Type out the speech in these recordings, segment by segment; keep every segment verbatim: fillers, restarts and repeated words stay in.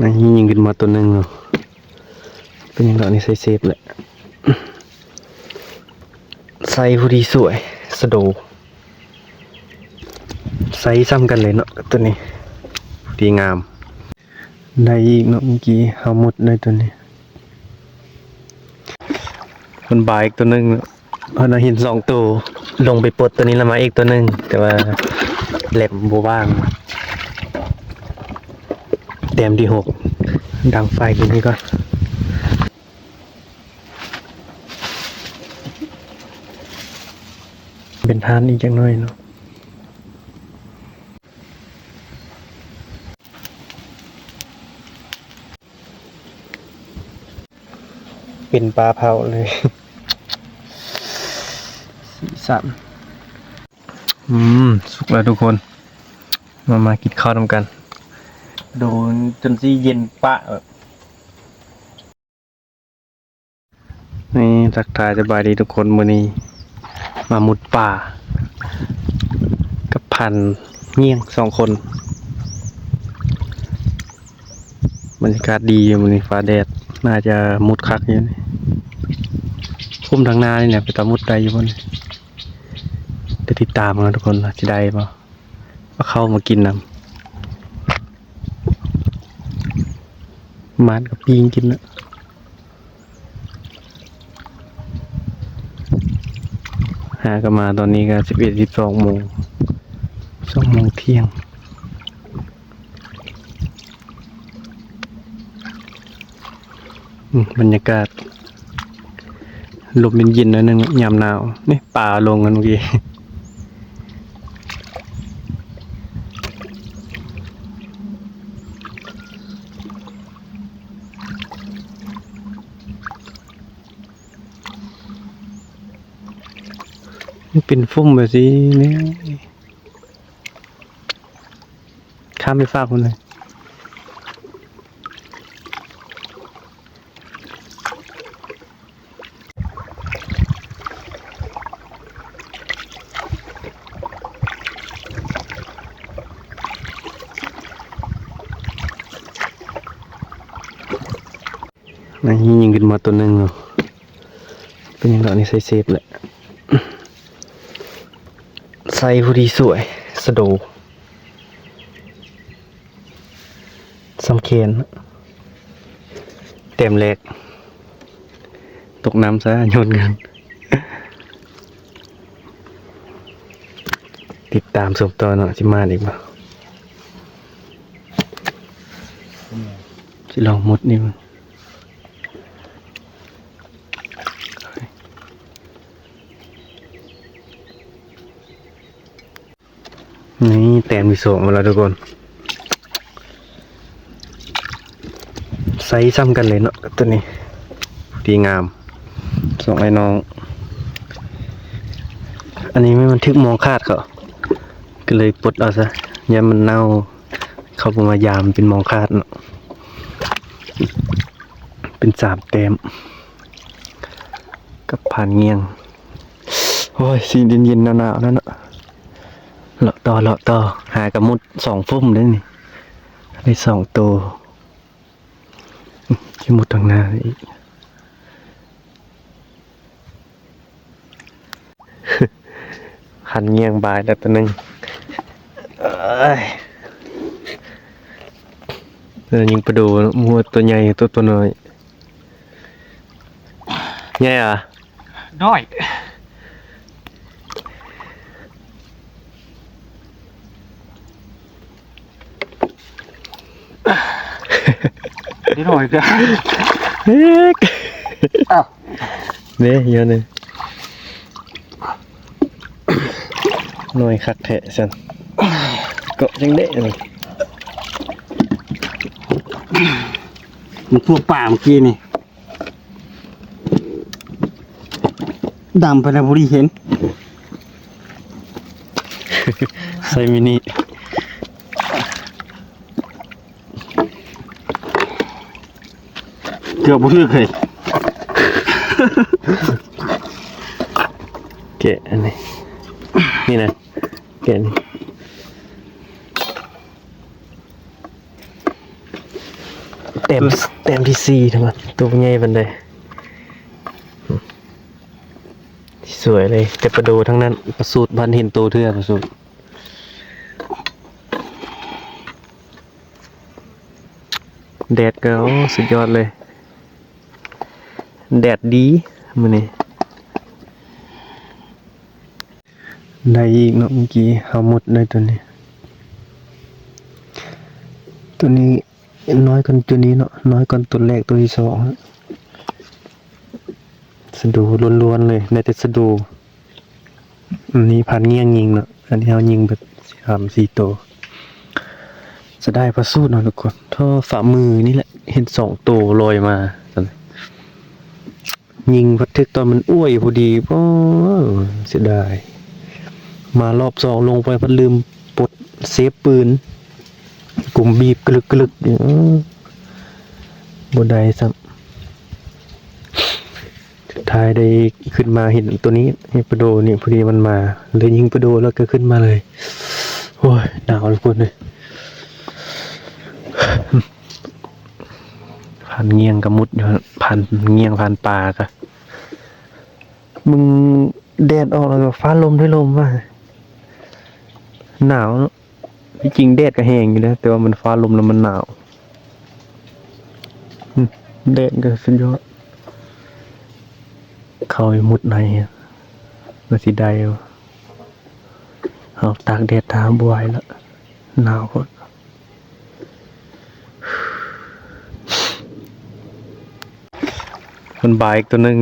นี่ยิงขึ้นมาตัวหนึ่งเนาะ เป็นหยังดอกนี่ ใส่เซฟแหละ ใส่พอดีสวย สะโด ใส่ซ้ำกันเลยเนาะ ตัวนี้ ดีงาม ได้อีกเนาะ เมื่อกี้เฮาหมดเลยตัวนี้ มันบายอีกตัวหนึ่งเนาะ เอาหน้าหินสองตัว ลงไปปลดตัวนี้แล้วมาอีกตัวหนึ่ง แต่ว่าแหลมบ่ว่าง แต้มที่หก ดังไฟกินนี่ก่อน เป็นทานอีกจักหน่อยเนาะ เป็นปลาเผาเลย สีสัน อืม สุกแล้วทุกคน มา มากินข้าวนำกัน โดนจนสิเย็นปะแบบ นี่ทักทายสบายดีทุกคน มื้อนี้มามุดป่า กับพันเงี้ยงสองคน บรรยากาศดีอยู่มื้อนี้ ฟ้าแดด น่าจะมุดคักอยู่นี่ พุ่มทางหน้านี่แหละ ไปตามมุดได้อยู่บ่นี่ เดี๋ยวติดตามกันทุกคน ว่าสิได้บ่ เอาเข้ามากินนำ หมานก็ปิ้งกินนะ หาก็มาตอนนี้ก็สิบเอ็ด สิบสองโมง สองโมงเที่ยง อืม บรรยากาศ ลมเย็นๆ หน่อยหนึ่ง ยามหนาว นี่ปลาลงกันเมื่อกี้ มันเป็นฟุ่มแบบนี้นี่ ข้ามไปฟากพุ้นเลย นี่ยิงขึ้นมาตัวหนึ่งเนาะ เป็นหยังดอกนี่ ใส่เซฟแหละ ใส่พอดีสวย สะโด สำเขน แต้มแรก ตกน้ำซะ โยนเงิน ติดตามชมต่อเนาะ สิมาอีกบ่ สิลองมุดนี่บ่ นี่แต้มที่สองมาแล้วทุกคน ไซส์ซ้ำกันเลยเนาะ ตัวนี้ ดีงาม สองไอ้น้อง อันนี้ไม่มันทึกมองคาดเขา ก็เลยปลดเอาซะ ย้านมันเน่า เขาบ่มายามเป็นมองคาดเนาะ เป็นสามแต้ม กับพันเงี้ยง โอ้ย สิเย็นๆ หนาวๆ แล้วเนาะ เลาะต่อ เลาะต่อ หากะมุดสองฟุ่มเด้นี่ ได้สองตัว สิมุดทางหน้าอีก พันเงี้ยงบายแล้วตัวหนึ่ง เอ้ย เออ ยิงปลาดูเนาะ มัวตัวใหญ่ ตัว ตัวน้อย ใหญ่อะ น้อย นิดหน่อยเดียว เฮ้ย อ้าว เด้ เยอะเลย หน่อยคักแท้ซั่น เกาะจังเด้นี่ มันทั่วป่าเมื่อกี้นี่ ดำไปนะ บ่ได้เห็น ใส่มินิ เกือบบ่ถืกเลย แกะอันนี้ นี่นะ แกะนี่ โ แต้ม แต้มที่สี่ เด้อ ตัวใหญ่ปานใด สวยเลย แต่ปลาโดทั้งนั้น ปลาสูด พันเห็นโตเทื่อ ปลาสูด แดดก็ โอ้ สุดยอดเลย แดดดีมื้อนี้ ได้อีกเนาะ เมื่อกี้เฮาหมดได้ตัวนี้ ตัวนี้น้อยกว่าตัวนี้เนาะ น้อยกว่าตัวแรก ตัวที่สอง สะโดล้วนๆเลย ได้แต่สะโด อันนี้พันเงี้ยงยิงเนาะ อันนี้เฮายิงเบิดสามสี่โต เสียดายปลาสูดเนาะทุกคน ท่อฝ่ามือนี่แหละ เห็นสองโตลอยมา ยิงพัดทึกตอนมันอ้วยพอดี โอ้ เสียดาย มารอบสองลงไปพัดลืมปลดเซฟปืน กุมบีบกลึกๆอยู่ เออ บ่ได้ซ้ำ สุดท้ายได้ขึ้นมาเห็นตัวนี้ เห็นปลาโดนี่พอดีมันมา เลยยิงปลาโดแล้วก็ขึ้นมาเลย โอ้ย หนาวทุกคนเลย พันเงี้ยงก็มุดอยู่ พันเงี้ยง พันปลาก็ มึง แดดออกแล้วก็ฟ้าลมด้วยลมว่ะ หนาวเนาะ ที่จริงแดดก็แฮงอยู่นะ แต่ว่ามันฟ้าลมแล้วมันหนาว อืม แดดก็สุดยอด เข้าไปมุดในอะ มันสิได้บ่ เอาตากแดดท่าบ่ไหวละ หนาวโพด มันบายอีกตัวหนึ่ง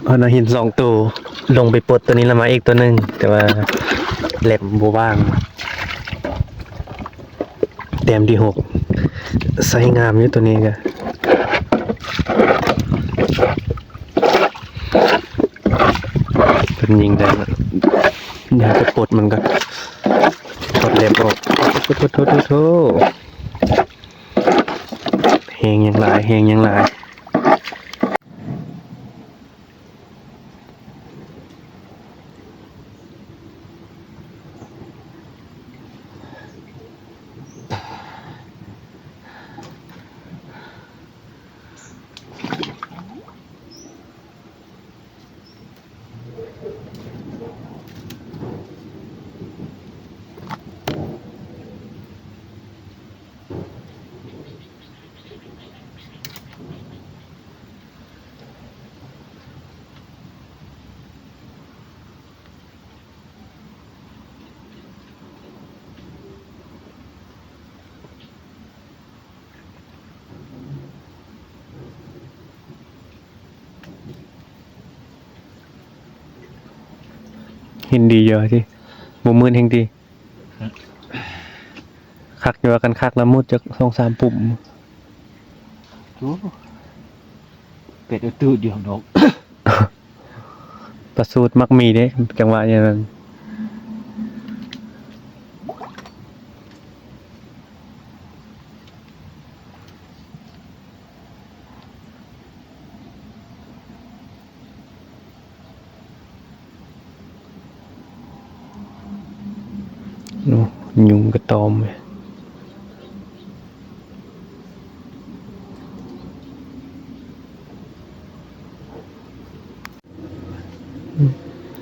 อันนั้นเห็นสองตัว ลงไปปลดตัวนี้แล้วมาอีกตัวหนึ่ง แต่ว่าแหลมบ่ว่าง แต้มที่หก ไซส์งามอยู่ตัวนี้ก็ เป็นยิงได้นะ เดี๋ยวจะปลดมันก่อน ปลดแหลมออก โถ โถ โถ โถ โถ แฮงยังหลาย แฮงยังหลาย เห็นดีเยอะสิ บ่มืดแฮงดี คักอยู่ว่ากันคักแล้วมืดจักสองสามปุ่ม โอ้ เป็ดเอาตูดอยู่ดอก ปลาสูดมักมีเด้ จังหวะอย่างนั้น โอ้ ยุงกระตอมเว้ย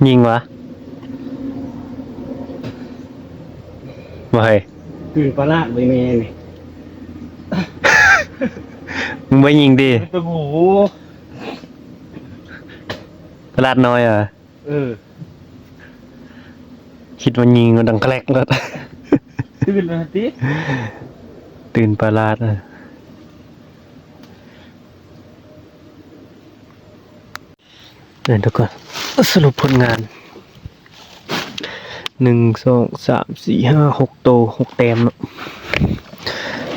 ยิงวะ บ่ให้ ตื่นปลาลาดเลยแม่นี่ มึงบ่ยิงติ ตัวหมู ปลาลาดน้อยอ่ะ เออ คิดว่ายิงมันดังแกรกแล้ว ตื่นแล้วติ ตื่นปลาลาดอ่ะ เดี๋ยวดูก่อน สรุปผลงาน หนึ่ง สอง สาม สี่ ห้า หก โต หก แต้มเนาะ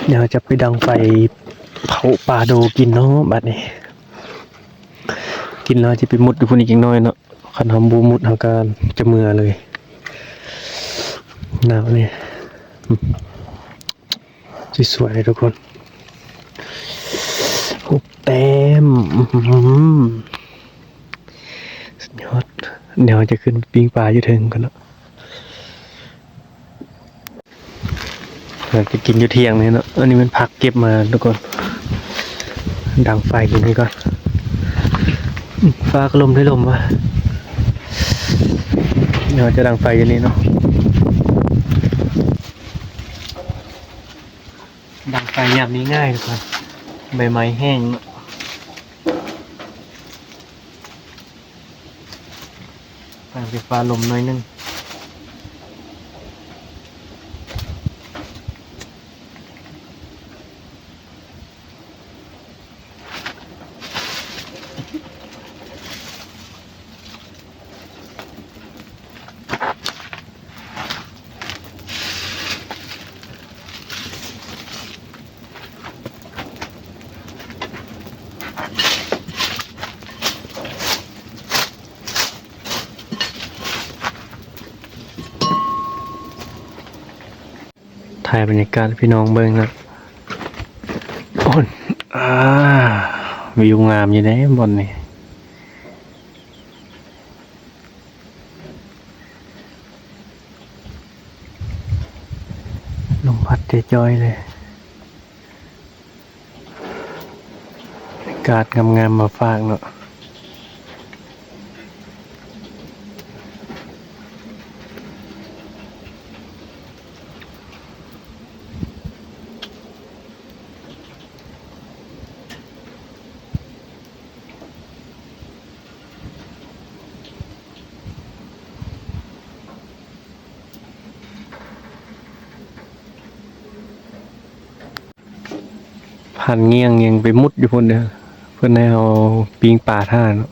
เดี๋ยวจะไปดังไฟเผาปลาโดกินเนาะ บัดนี้ กินแล้วจะไปมุดอยู่พุ่นอีกจักหน่อยเนาะ คันเฮาบ่มุดเฮาก็จะเมือเลย หนาวนี่ สวยๆเลยทุกคน หก แต้ม อื้อหือ สุดยอด เดี๋ยวจะขึ้นปิ้งปลาอยู่เทิงก่อนเนาะ เราจะกินอยู่เที่ยงนี่เนาะ อันนี้มันผักเก็บมาทุกคน ดังไฟอยู่นี่ก่อน ฟ้าก็ลมได้ลมวะ เดี๋ยวจะดังไฟอยู่นี่เนาะ ดังไฟยามนี้ง่ายทุกคน ใบไม้แห้งเนาะ ตั้งไฟฟ้าลมหน่อยหนึ่ง ถ่ายบรรยากาศให้พี่น้องเบิ่งนะ โอ้ย อ่า วิวงามอยู่เด้บ่อนนี่ ลมพัดจ้อยๆเลย อากาศงามๆมาฝากเนาะ ผ่านเงี้ยงยังไปมุดอยู่พุ้นเด้อ เพิ่นให้เอาปิ้งปลาถ่าเนาะ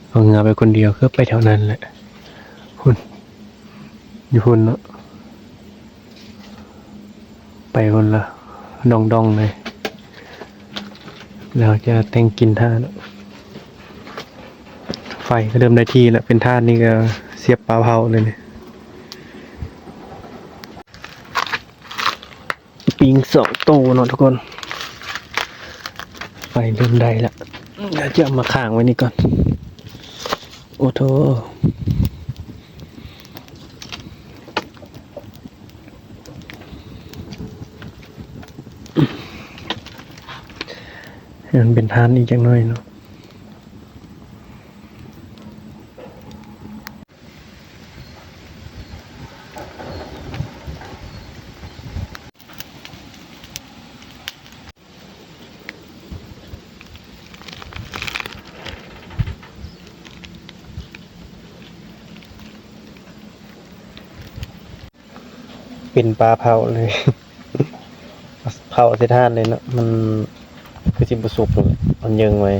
เอาเฮือไปคนเดียว คือไปแถวนั้นแหละ พุ้น อยู่พุ้นเนาะ ไปพุ้นละ ดองๆเลย แล้วจะแต่งกินถ่าเนาะ ไฟก็เริ่มได้ที่แล้ว เป็นถ่านนี่ก็เสียบปลาเผาเลยนี่ ปิ้งสองโตเนาะทุกคน ไฟเริ่มได้ละ เดี๋ยวจะเอามาค้างไว้นี่ก่อน โอ้โถ ให้มันเป็นถ่านอีกจักหน่อยเนาะ เป็นปลาเผาเลย เผาใส่ถ่านเลยเนาะ มันคือสิบ่สุกเลย มันเยิงไว้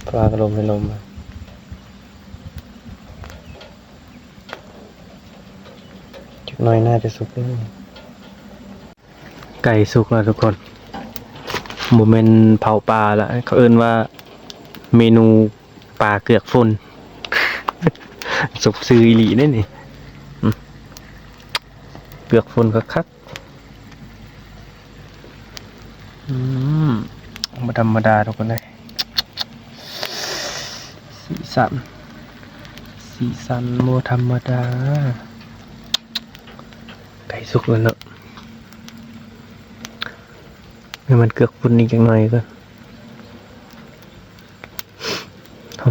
ฟ้าก็ลมให้ลมมา จักหน่อยน่าจะสุกแล้ว ไก่สุกแล้วทุกคน บ่แม่นเผาปลาละ เขาเอิ้นว่าเมนูปลาเกือกฝุ่น สมชื่ออีหลีเด้นี่ อืม เกือกฝุ่นคักๆ อืม บ่ธรรมดาทุกคนเอ้ย สีสัน สีสันบ่ธรรมดา ไก่สุกแล้วเนาะ ให้มันเกือกฝุ่นอีกจักหน่อยก่อน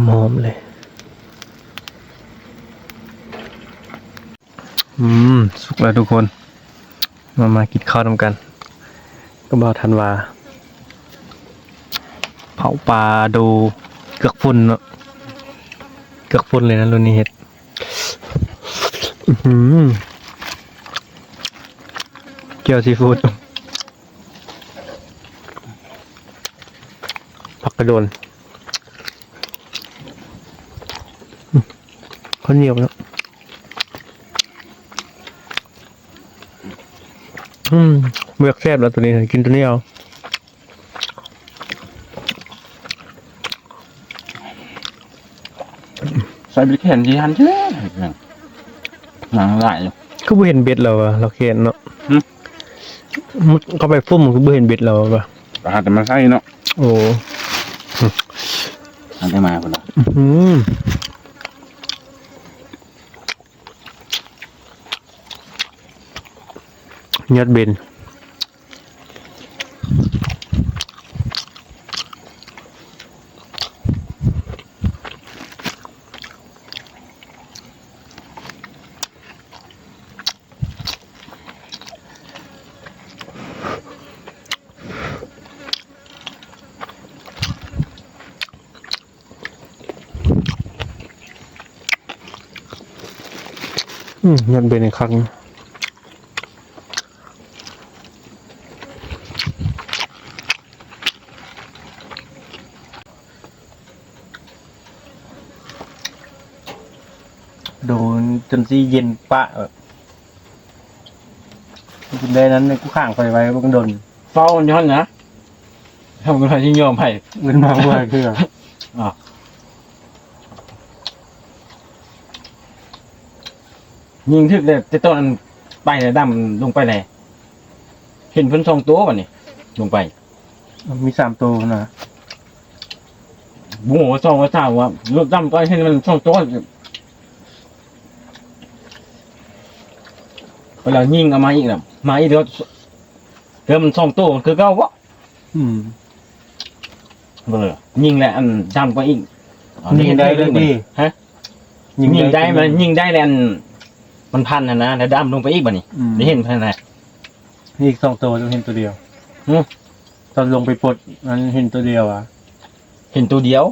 หอมๆเลย อืม สุกแล้วทุกคน มา มากินข้าวนำกัน ก็บ่าวธันวา เผาปลาดูเกือกฝุ่นเนาะ เกือกฝุ่นเลยนะ รุ่นนี้เฮ็ด อื้อหือ แจ่วซีฟู้ด ผักกระโดน ข้าวเหนียวเนาะ อืม เลือกแซ่บแล้วตัวนี้ กินตัวนี้เอา ใส่พริกแห้งที่หั่นแท้ หนังหลายอยู่ คือบ่เห็นเบ็ดเราอะ เราเห็นเนาะ หึ มุดเข้าไปฟุ่ม คือบ่เห็นเบ็ดเราอะ ก็หาแต่มาใส่เนาะ โอ้ หาแต่มาพุ่นน่ะ อื้อหือ ยอดเบน อืม ยัดเบ็ดอีกครั้ง โดนจนสิเย็นปะแบบ กินได้นั้น กูข้างไปไว้ มันก็โดน เฝ้ามันอยู่หั่นนะ ทำกันไปที่ยอมให้ เงินมาบ่อยคือ อ่ะ ยิงถึกเลย แต่ตอนนั้นไปแล้วดำลงไปเลย เห็นเพิ่นสองตัวบัดนี้ ลงไป มีสามตัวนะ บ่ฮู้ว่าสองว่าสาม ว่ารถดำไปเห็นมันสองตัว ไปแล้วยิงเอามาอีกแล้ว มาอีกแล้ว เดี๋ยวมันสองตัวคือเก่าบ่ อืม เออ ยิงแล้วอันดำกว่าอีก ยิงได้เลยดิ ฮะ ยิงได้ ยิงได้ มันยิงได้แล้วอัน มันพันหั่นนะ แล้วดำลงไปอีกบัดนี้ อืม ได้เห็นพันนะ นี่อีกสองตัว เห็นตัวเดียว หึ ตอนลงไปปลดนั้นเห็นตัวเดียวอะ เห็นตัวเดียว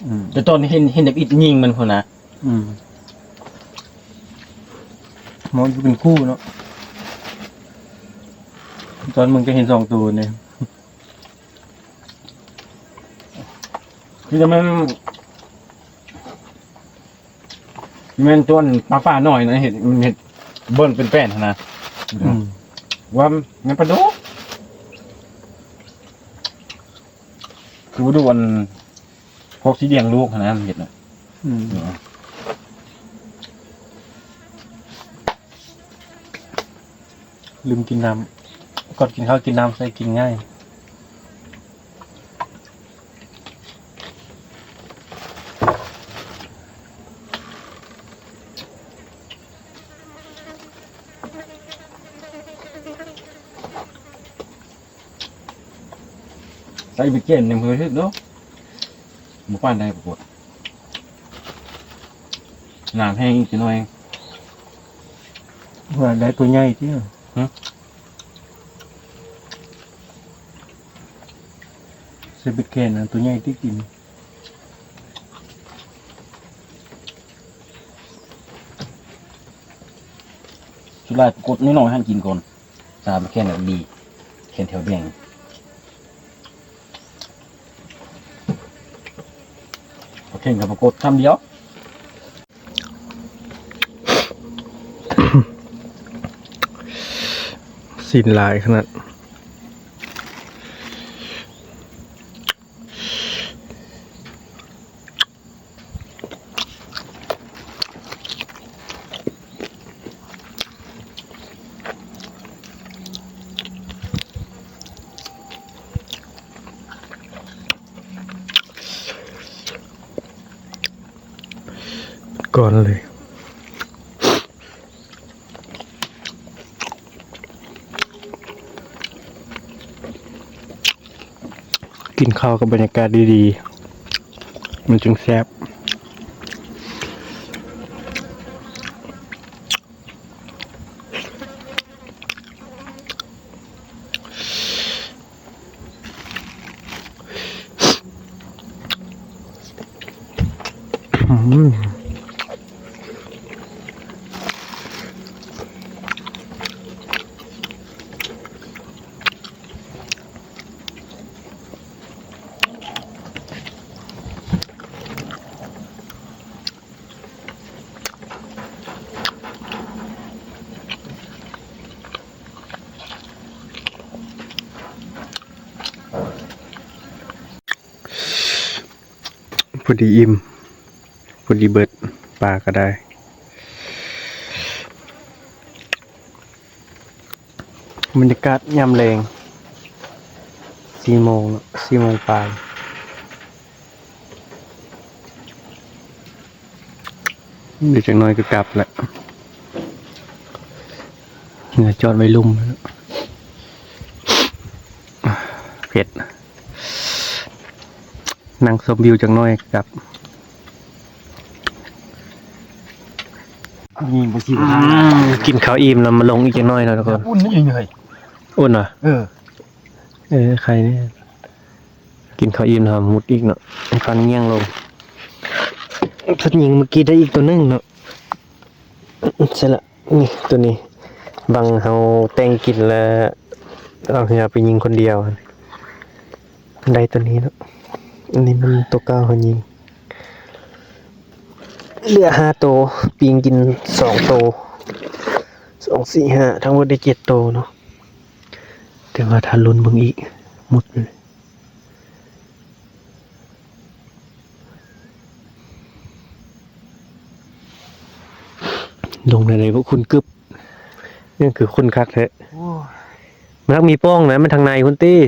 อืม แต่ตอนเห็น เห็นแบบอิดยิงมันพุ้นนะ อืม มันเป็นคู่เนาะ ตอนมึงก็เห็นสองตัวเนี่ย คือจะมัน แม่นตัวปลาฟ้าน้อยนะ เห็ด มันเห็ดเบิ่นเป็นแป้นหั่นนะ อืม ว่ามันปลาดุก คือว่าดูอัน พวกสีแดงลูกหั่นนะ มันเห็ดนะ อืม เออ ลืมกินน้ำ ก่อนกินข้าวกินน้ำใส่กินง่าย ใส่ไปเกณฑ์ในมือถือเนาะ บ่ปานใดปรากฏ น้ำแห้งอีกจักหน่อย ว่าได้ตัวใหญ่ติ ฮะ ใส่เบ็ดแคนนะ ตัวใหญ่ติกิน สุดท้ายปรากฏน้อยๆ หั่นกินก่อน สามแคนน่ะดี แคนแถวแดง โอเค กับปรากฏคำเดียว สิ้นหลายขนาด ก่อนเลย กินข้าวกับบรรยากาศดีๆ มันจึงแซ่บ อืม พอดีอิ่ม พอดีเบิด ปลาก็ได้ บรรยากาศยามแลง สี่โมงเนาะ สี่โมงปลาย เดี๋ยวจักหน่อยก็กลับแหละ เรือจอดไว้ลุ่ม เผ็ด นั่งชมวิวจักหน่อยกลับ นี่บ่สิ อืม กินข้าวอิ่มแล้วมาลงอีกจักหน่อยเนาะทุกคน อุ่นนี่อยู่เฮ้ย อุ่นเหรอ เออ เออ ใครเนี่ย กินข้าวอิ่มแล้วมุดอีกเนาะ ให้ฟันเงี้ยงลง ชุดยิงเมื่อกี้ได้อีกตัวหนึ่งเนาะ ใช่ละ นี่ตัวนี้ บังเฮาแต่งกินแล้ว เอาเฮือไปยิงคนเดียว ได้ตัวนี้เนาะ อันนี้มันตัวเก่าเฮายิง เหลือห้าตัว ปิงกินสองตัว สอง สี่ ห้า ทั้งหมดได้เจ็ดตัวเนาะ แต่ว่าถ้าลุ้นเบิ่งอีก หมดเลย ลงในไหนพวกคุณกึบ นี่คือคุณคักแท้ โอ้ย มันต้องมีป้องนะ มันทางในคุณตี้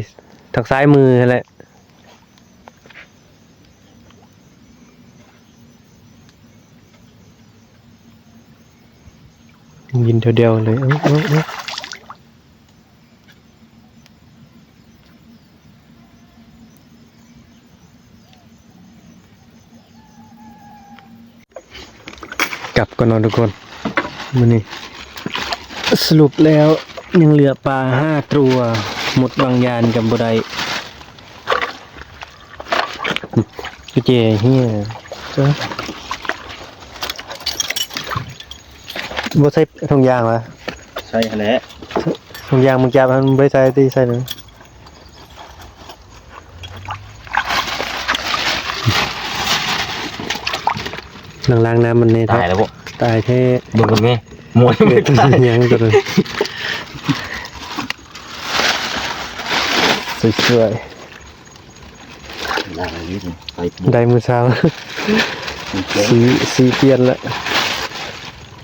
ทางซ้ายมือนั่นแหละ ยินเดียวๆเลย เอา เอา เอา กลับก่อนเนาะทุกคน มื้อนี้ สรุปแล้วยังเหลือปลาห้าตัว หมดบางยานกับบ่ได้ กุเจเฮีย จ้ะ บ่ใส่ถุงยางวะ ใส่หั่นแหละ ถุงยางมึงจับมันบ่ได้ใส่ติ ใส่เลย ล้างๆน้ำมันแน่เถาะ ตายแล้วบ่ ตายแท้ เบิ่งกันแม่ หมด เกิดอิหยังตัวนั้น สวยๆ ล้างอันนี้ไป ได้มื้อเช้า สี สีเปลี่ยนละ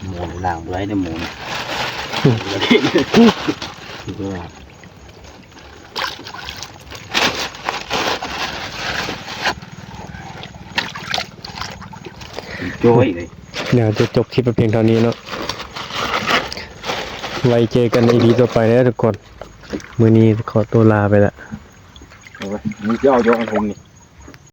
หมูล้างบ่ได้เด้อหมูนี่ โจ้ยเลย เดี๋ยวจะจบคลิปไปเพียงเท่านี้เนาะ ไว้เจอกันใน อีพี ต่อไปนะทุกคน มื้อนี้ขอตัวลาไปละ เอาไว้ มึงจะเอาโยกกระทงนี่